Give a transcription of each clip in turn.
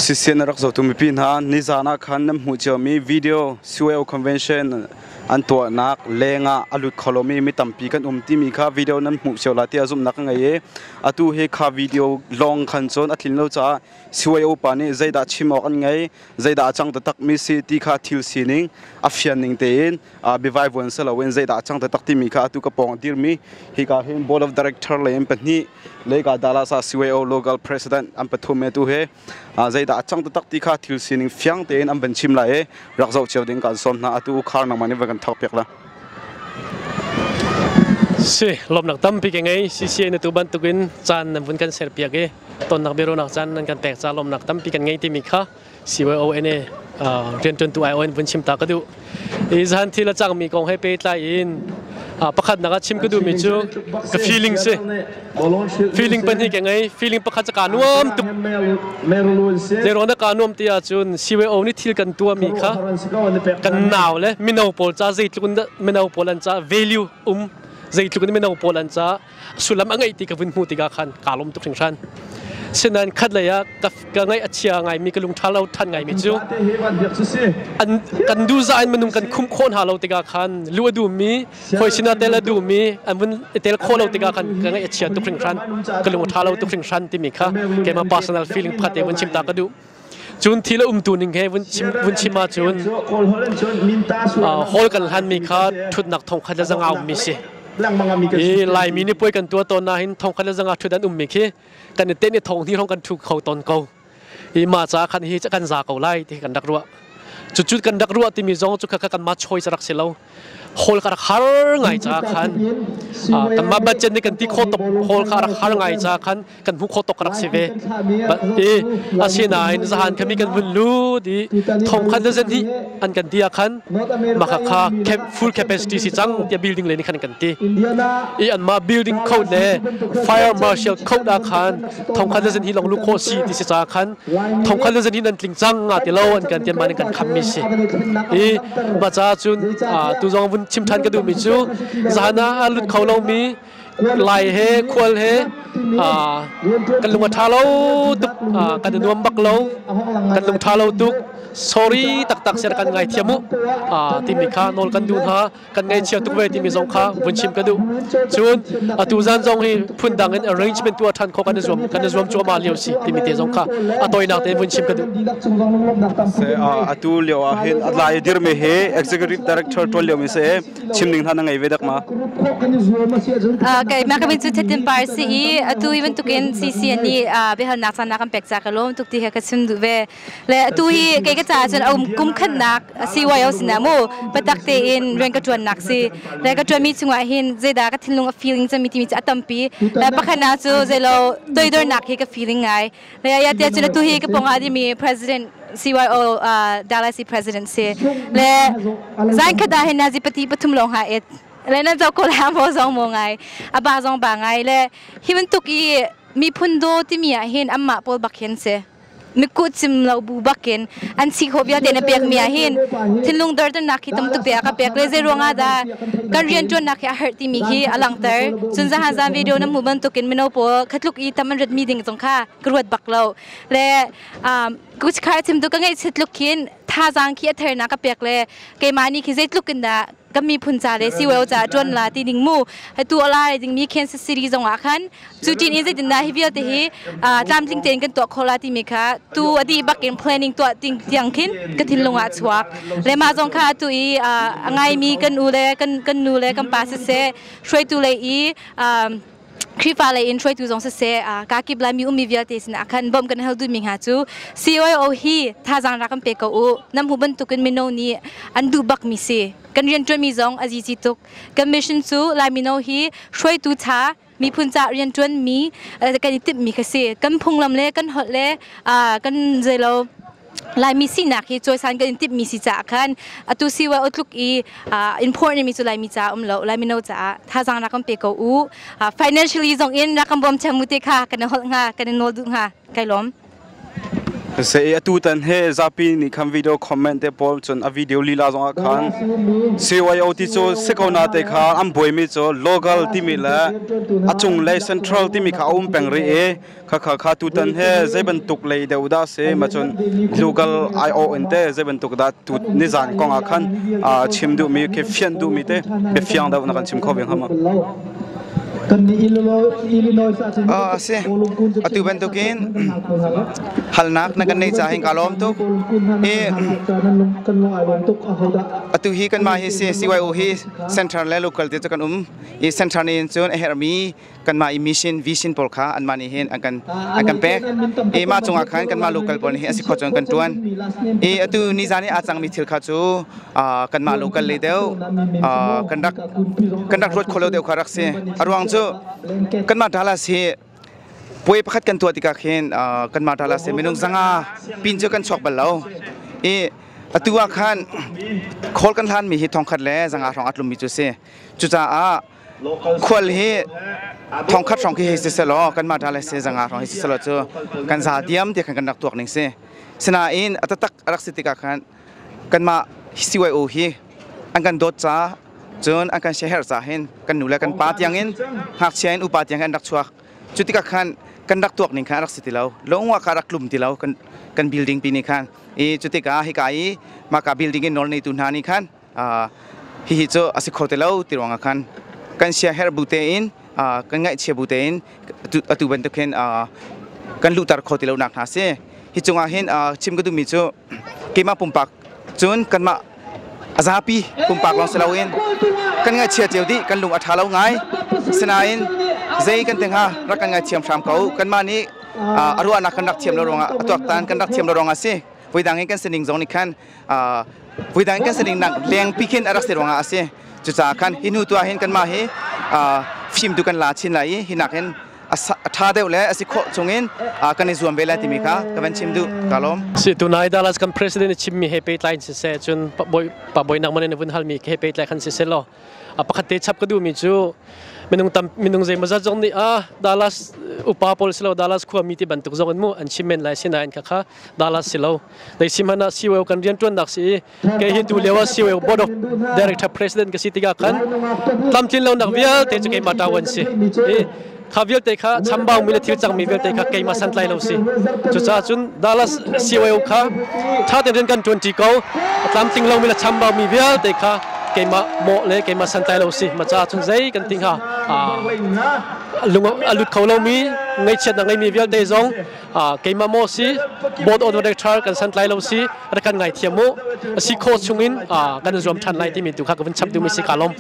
Sisian a rak zohtu mipi hna, nizan ah khan nan hmuh ciomi video CYO Convention an tuahnak lengah a lut kho lomi mi tampi kan um timi kha video nan hmuh cio la tiah zumhnak ka ngei i atu hi kha video lawng khan cun a tlin lo caah CYO pa nih zeidah chim awk an ngei, zeidah a cang taktak mi si ti kha thil sining a fian ning tein biavai vuan si loin zeidah a cang taktak timi kha atu ka pawng a dirmi hika hin board of director lei in pahnih leika Dallas ah CYO local president an pathum e tu he zeidah a cang taktak ti kha thil sining fiang tein an van chim lai i rak zoh cio ding kan sawm hna. Atu khar nangmah nih van kan thawk piak la. Si lawmnak tampi ka ngei. CCA na tu bantukin caan nan vun kan ser piak i tonnak biaruahnak caan nan kan pek ca lawmnak tampi kan ngei timi kha CYONA rianṭuantu ION vun chim ta ka duh. I zahan thil a cangmi kong he pehtlai in pakhatnak ah chim ka duhmi cu ka feeling si. Feeling pahnih ka ngei. Feeling pakhat cu kaa nuam tuk. Zeiruang dah kaa nuam ti ahcun CYO nih thil kan tuahmi kha kan nau le mino pawl ca zeitluk in dah mino pawl an ca value um, zeitluk in mino pawl an ca sullam a ngeih ti ka vun hmuh tikah khan kaa lawm tuk hringhran. Sinain khat lei ah ka ngaih a chia ngaimi, ka lungṭha lo ṭhan ngaimi cu an kan duhzah in minung kan khumh khawh hna lo tikah khan lu a duhmi, hawi sinah tel a duhmi an vun i tel khawh lo tikah khan ka ngaih a chia tuk hringhran, ka lung a ṭha lo tuk hringhran timi kha keimah personal feeling pakhat te vun chim ta ka duh. Cun thil a umtu ning he vun chim ahcun hall kan hlanmi kha ṭhutnak thongkhat le zanga ummi si. I Laimi nih puai kan tuah tawn nain thongkhat le zanga ṭhut an ummi khi kan i tenh i thong hnih hrawng kan ṭhu kho tawn ko. I mah caah khan hi kan za ko lai ti kan rak ruah. Cucu kan rak ruah timi zong cu kha kanmah choice a rak si lo. Hall kha rak har ngai caah khan kanmah budget nih kan ti khawh tuk, hall kha rak har ngai caah khan kan hmuh khawh tuk rak si ve. I asinain zahan khami kan vun lut i thong khan le zen hi an kan ti ah khan maka kha full capacity si cang tiah building le nih khan kan ti. I anmah building code le fire marshal code ah khan thong khan le zen hi long lu khawh si ti si caah khan thong khan le zen hi nan tling cang nga ti lo an kan tian ma kan kham mi si. I ma ca cun tu zong vun chim than ka duh mi cu zahan ah a lut kho lo mi Lai he khual he kan lung a ṭha lo tuk, kan i nuam bak lo, kan lung ṭha lo tuk, sorry taktak ser kan ngaithiam u timi kha nawl kan duh hna. Kan ngaihchia tuk ve timi zong kha vun chim ka duh. Cun atu zan zong hi phundang in arrangement tuah ṭhan khawh kan i zuam cuahmah lio si timi te zong kha a tawinak tein vun chim ka duh. Se atu lio ah hin a lai dirmi hi executive director ṭuan lio mi si. Chim ning hna na ngei ve dak ma? Kai ma ka min cu Thetin Par si i atu hi bantukin CC nih biahalnak caan kan pek ca ka lawm tuk ti he ka chim duh ve. Le atu hi kei ka caah cun um kum khatnak CYO sinah mu patak tein rian ka ṭuannak si. Le ka ṭuanmi chungah hin zeidah ka thinlung a feeling cami timi cu a tampi. Le pakhatnak cu zeilo toidornak hi ka feeling ngai. Le ya tiah cun atu hi ka pongah dimi president CYO Dallas president si. Le zan khat ah hin nazi pati pathum lawng ha et. Le nan zo ko la mo zong mo ngai. Aba zong ba ngai le hi bantuk i miphun do timi ah hin amma pawl bak hin si. Mikut cim lo bu bakin an si kho vialte na pek mi ah hin thinlung dorternak hi tam tuk te a ka pek le zei ruangah dah kan rian ṭuannak hi a herh timi hi a langhter. Cun zahan zan video na hmuh bantukin mino pawl khatluk i tam an rat mi ding zong kha ka ruat bak lo le kuchkhar chim tu ka ngaihchiat tluk khin thazaang khi a thernak ka pek le keimah nih khi zeitluk in dah kan miphun ca le siweo ca ṭuan la ti ding mu tu alai ding mi Kansas City zong ah khan cu tin in zeitin dah hi vialte hi tlamtling tein kan tuah kho la timi kha tu adi bakin planning tuah ting tiang khin ka thinlung ah chuak le mah zong kha tu i a ngaimi kan u le kan nu le kan pa siseh, hruaitu lei i Khrihfa lei in hruaitu zong siseh, kakip Laimi ummi vialte sinah khan bawmh kan hal duhmi hna cu CYO hi thazaang rak kan pe ko u. Nan hmuh bantukin mino nih an duh bakmi si. Kan rianṭuanmi zong a zizi tuk. Kan mission cu Lai mino hi hruaitu ṭha, miphun ca rianṭuanmi kan i timhmi kha si. Kan phunglam le kan holh le kan zeilo Laimi sinak hi cawisan kan in timhmi si caah khan atu siwa tluk i important mi cu Laimi caah um lo. Lai mino caah thazaang rak kan pe ko u. Financially zong in rak kan bawm chem mu te kha kan i holh hnga, kan i nawl duh hnga. Kai lawm. Se atu tan he zapi nih khan video comment te pawl cun a video lila zong ah khan CYO ti cu si ko na te kha an buaimi cu local timi le a cunglei central timi kha a um peng rih i kha kha kha tutan he zei bantuk lei deuh dah si ma cun local IO in te zei bantuk dah tu nizan kong ah khan chim duhmi khi fian duhmi te biafiang deuh na kan chim kho ve hnga ma? A si. Atu bantukin halnak na kan nei ca hin ka lawm tuk. I atu hi kanmah hi si CYO hi center le local te cu kan um. I center nih cun a herhmi kanmah i mission vision pawl kha anmah nih hin an kan an kan pek. I mah cungah khan kanmah local pawl nih hin a si khawh cun kan tuan. I atu nizan i aa cangmi thil kha cu kanmah local lei deuh kan rak kan rak ruat kho lo deuh kha rak si. A ruang cu kanmah Dallas hi puai pakhat kan tuah tikah khin kanmah Dallas hi minung 500 pin cu kan chuak bal lo. I atu ah khan khawl kan hlanmi hi 1,100 hrawng a tlummi cu si. Cucaah khual hi 1,000 hrawng khi hei si selaw kanmah Dallas hi 500 hrawng hei si selaw cu kan za diam ti khan kan rak tuak ning si. Sinain a taktak a rak si tikah khan kanmah CYO hi an kan dawt ca cun an kan siaherh ca hin kan nu le kan pa tiangin ngakchia in upa tiang an rak chuak. Cu tikah khan kan rak tuak ning khan a rak si ti lo. Lungwa kha rak tlum ti lo kan kan building pi nih khan. I cu tikah hika i maka building in nawl neitu hna nih khan hihi cu a si kho ti lo ti ruangah khan kan siaherh bu tein kan ngaihchia bu tein atu bantuk hin kan luhter kho ti lo nak hna si. Hi cungah hin chim ka duhmi cu keimah pumpak cun kanmah a zapi pumpak lawng si loin kan ngaihchia cio dih, kan lung a ṭha lo ngai. Sinain zei kan ti hnga, rak kan ngaithiam hram ko. Kanmah nih a ruahnak kan rak thiam lo ruangah, a tuaktan kan rak thiam lo ruangah si. Voidang in kan sining zong nih khan voidang in kan sining nak lengpi khin a rak si ruangah a si. Cucaah khan hi hnu tu ah hin kanmah hi fimtu kan la chin lai i hi nak hin a ṭha deuh le a si khawh chungin kan i zuam ve lai timi kha ka van chim duh. Ka lawm. Si tunai Dallas kan president chimmi he pehtlai in siseh, cun pa bawi nak man in vun halmi he pehtlai khan siseh law a pakhat te chap ka duhmi cu minung tam minung zeimawzat zong nih a Dallas upa pawl silo Dallas khuami ti bantuk zong in mu an chim men lai, sinain kha kha Dallas silo dei sim hana siweo kan rian tuan nak si. Kei hi tu lio ah COO Board of Director President ka si tikah khan tlamtlin lonak vialte cu keimah ṭawan si i kha vialte kha chambau mi le thil cangmi vialte kha keimah santlai lo si. Cucaah cun Dallas COO kha ṭha tein rian kan ṭuanṭi ko. A tlamtling lomi le chambau mi vialte kha keimah mawh le keimah santlai lo si. Ma caah cun zei kan ti hnga, lung a lut kho lomi, ngaihchiatnak ngeimi vialte zong keimah maw si, board of director kan santlai lo si, rak kan ngaithiam mu. A si kho chungin kan zuam ṭhan lai timi tu kha ka vun chap duhmi si. Ka lawm.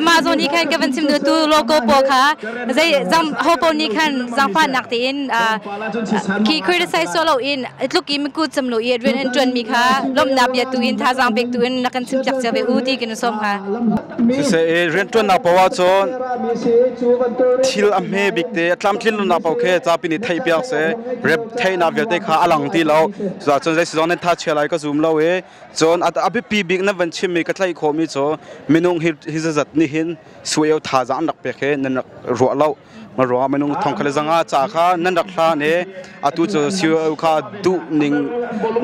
Mah zawn nih khan ka van chim tu logo pawl kha zei zam ho pawl nih khan zaangfahnak tein khi criticize so lo in tluk i miku chim lo i rian an ṭuan mi kha lawmhnak bia tu in thazaang pek tu in na kan chim piak cia ve u ti kan sawm kha. Siseh, rianṭuannak paoh ahcun thil a hme bik te a tlamtlin lonak paoh khi zapi nih theih piak seh, rep theihnak vialte kha a lang ti lo. Cucaah zei si zong nan tha chia lai ka zum lo i cun a biapi bik na van chimmi ka tlaih khawhmi cu minung hi hi zazat nih hin sueo thazaang an rak pek hi nan rak ruah lo ma ruangah minung 1,500 ca kha nan rak hlan i atu cu COO kha duh ning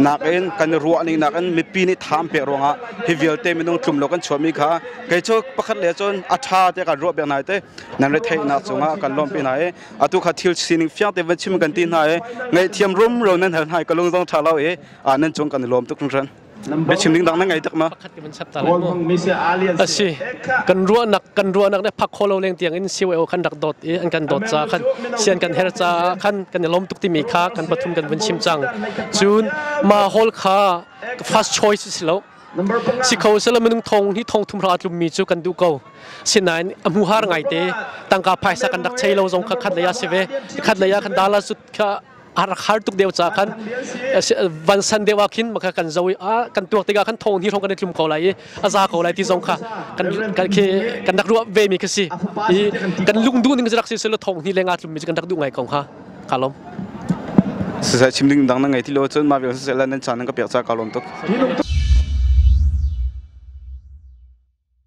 nakin kan ruah ning nakin mipi nih tha an pek ruangah hi vialte minung tlum lo kan chuahmi kha kei cu pakhat le cun a ṭha te kan ruah piak hna te nan retheihnak cungah kan lawmpi hna i atu kha thil sining fiang te van chim kan ti hna i ngaihthiam rumro nan hal hna i ka lung zong ṭha lo i nan cung kan i lawm tuk hringhran. Biachim ding dang na ngei tak ma? Pakhat kan chap ta lai mu. Asi kan ruahnak ne phak kholo leng tiang in CYO kan rak dot i an kan dot ca khan sian kan her ca khan kan i lawm tuk timi kha kan pathum kan vun chim cang. Cun ma hall kha first choice si lo. Si kho sela minung thong hi 3,000 ra tlum mi cu kan duh ko. Sinain a hmu har ngai te tangka phaisa kan rak chei lo zong kha khat lei ah si ve. Khat lei ah kan dala sut kha a rak har tuk deuh ca khan van san deuh ah khin maka kan zo i a kan tuak tikah khan thong hi hrawng kan i tlum ko lai i a za ko lai ti zong kha kan kan khi kan rak ruah ve mi kha si i kan lung duh ning rak si selo 2,000 lenga tlum mi kan rak duh ngai ko kha. Ka lawm. Sisai, chim ding dang na ngei ti lo cun mah vial sisai lan nan caan nan ka pek ca ka lawm tuk.